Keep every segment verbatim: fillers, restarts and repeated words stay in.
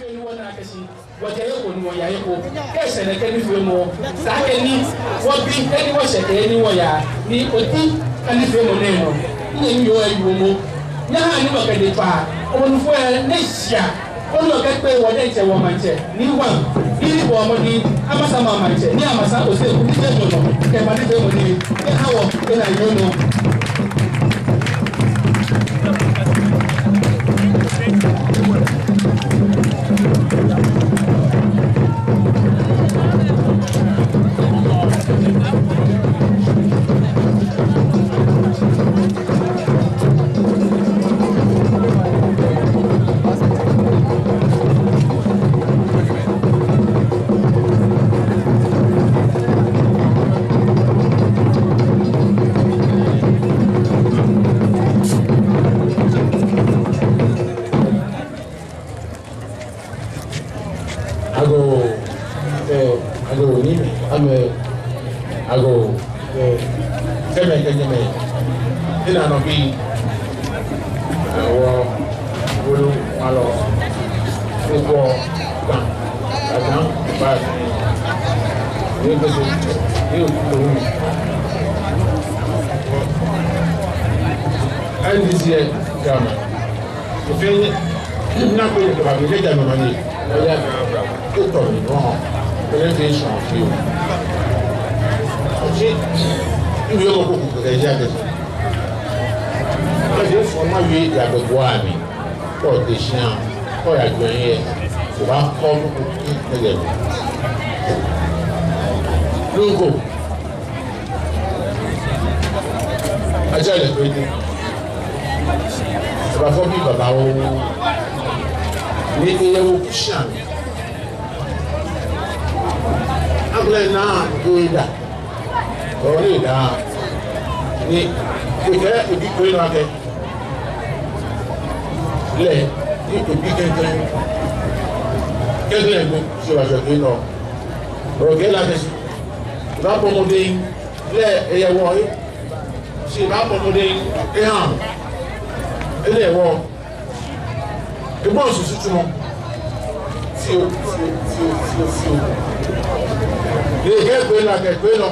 Ni wɔna akɛ shi wɔjɛ he ko ni wɔya he ko. Kɛ eshɛ nɛkɛ nifeemɔ, esa akɛ ni wɔbi he ni wɔshɛ kɛ he ni wɔyaa, ni oti kɛ nifeemɔ nɛɛ nɔ. Nyɛ ni yɔɔ ɛ yoomo. Nyɛhaa ni wɔkɛ lɛ tswa. Wɔnufoɔ ɛ ni shia. Koni wɔkɛkpe wɔ diɛŋtsɛ wɔmaŋtsɛ, Nii Wan, ni bɔ mɔdɛŋ, amɛsa maŋ maŋtsɛ, Nii Amasa Osei Oku, nifeemɔ nɔ, kɛ ba nifeemɔ nɛɛ, kɛha wɔ, kɛ na yoomo. Agoo, ee, agoo, ni, agoo, agoo, ee, kɛmɛ, kɛ nyɛmɛi, ena nɔ bii, ee, wɔ, wolo, alɔ, ukɔ, kan, akan, ba, ni, kɛsɛ, ni, ukɔ, N D C ɛ, kama. Efee ni, na ko ye kaba bi, kɛ ja mama ni. Oya, ko tɔ mi, no. Ele te sɔn fi o. Oji, ibi o ko ko kɛ ja kɛ. Oji fɔ ma ye ya bɛ gwa mi. Ko te shia, ko ya jɔ ye. Ko ba ko ko ko kɛ. Lungo. Ajá lɛ kpete. Ebafɔ bii babaoo. Ni eyɛ wo kushan. Agbɛnɛ naa ko eda. Ɔɔ ni eda. Ni ekɛɛ ebi ko ena akɛ. Lɛ, ni ebi klɛŋklɛŋ. Klɛŋklɛŋ ko, shi wa jɔ ko ena. Ɔɔ kɛ la kɛ shi. Ebabɔ mɔdɛŋ. Lɛ eyɛ wɔ he. Shi ebabɔ mɔdɛŋ eha. Ele wɔ. Ebɔ susu tsumɔ. Fioo, fioo, fioo, fioo, fioo. Ekɛɛ ko ena, kɛ ko ena.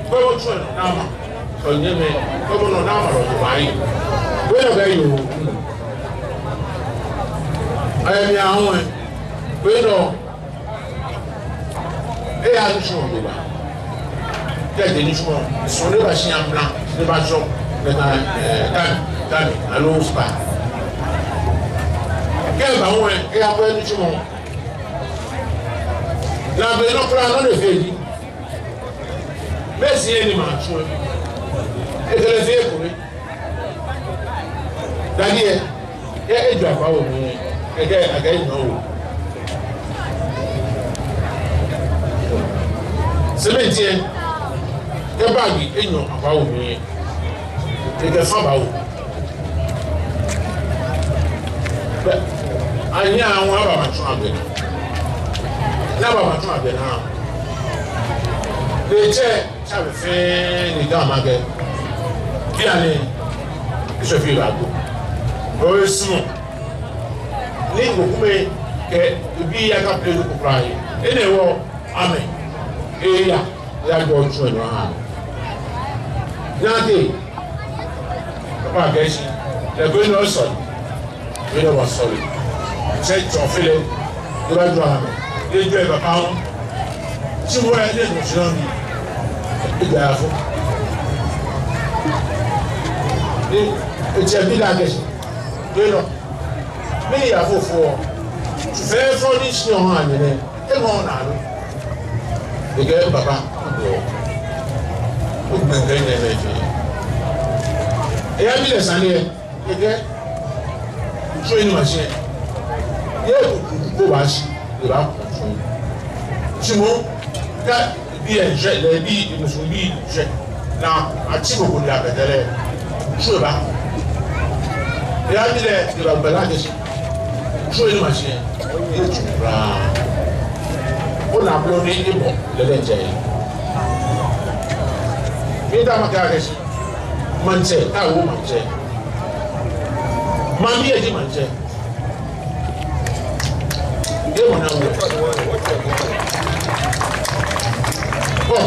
Ko ena tsumɔ naa ma. Onyɛmɛ. Ko ena naa ma lɔ to bai. Ko ena bɛ yoo. Ayɛ mi ahun ɛ. Ko ena. Eya nitsumɔ lɛ ba. Kɛ ede nitsumɔ, sɔŋŋ ni eba shi amla, ni eba jɔ, ni eba, ee, dani, dani, aloo spa. Kɛ eba hu ɛ, eya kwɛ nitsumɔ. Ni be nɔ kwraa nɔ ni efee ji. Mɛɛ shi ni ma tsu ɛ. Ekɛlɛ fee kome. Dani ɛ, ɛ, ejɔ akpa wo mli, ekɛɛ, akɛ enyɔ wo. Simiti ɛ, kɛ baagi enyɔ akpa wo mli, ekɛɛ fa ba wo. Bɛ, anyɛ aŋɔ aba ma tsu agbɛnɛ. Ni aba ma tsu agbɛnɛ. Be tsɛ, Tsɛ be fɛɛ ni ga ma kɛ. Bianɛ, eshwɛ fɛɛ ba ko. Ɔɔ, esumɔ. Ni ŋkɔ kome kɛ ebi ya ka pele ko kwraa yi. Enɛ wɔ, amɛ. Eya, eya jɔ tsu ɛ nɔ ha. Naa te. Papa kɛ shi. Lɛ ko enɔ sɔ. Mɛni wɔsɔle? Tsɛ tsɔ fɛɛ lɛ, eba jɔ amɛ. Ejɔ eba paa. Tsi wɔ ɛ lɛ nɔ tsi nɔ mi. Ejɔ ya fo. Ni etsɛ bi la kɛ shi. Be nɔ. Mɛni ya fo fo. Tsi fɛɛ fo ni shi nɔ ha nyɛ nɛ. Eŋɔɔ naa lo. Ekɛɛ papa. Ogbɛŋkɛ nɛɛ mɛ fɛɛ. Eya bi lɛ sane ɛ. Ekɛɛ, tsu ɛ ni ma shi ɛ. Yɛ ko, ko, ko ba shi, eba ko tsu. Shi mɔ, kɛ bi ɛ jɛ, lɛ bi, musu bi jɛ. Ni atsi ko ko ni abɛtɛ lɛ. Tsu ɛ ba. Eya bi lɛ, eba gbɛ la kɛ shi. Tsu ɛ ni ma shi ɛ. Yɛ tsu kwraa. Ona blo ni ebɔ, lɛ lɛ jɛ. Miida makɛɛ akɛ shi. Maŋtsɛ, awo maŋtsɛ. Maŋbii eji maŋtsɛ.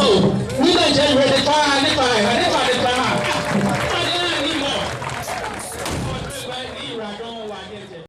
Oh, ni na jɛ yɛ de paa,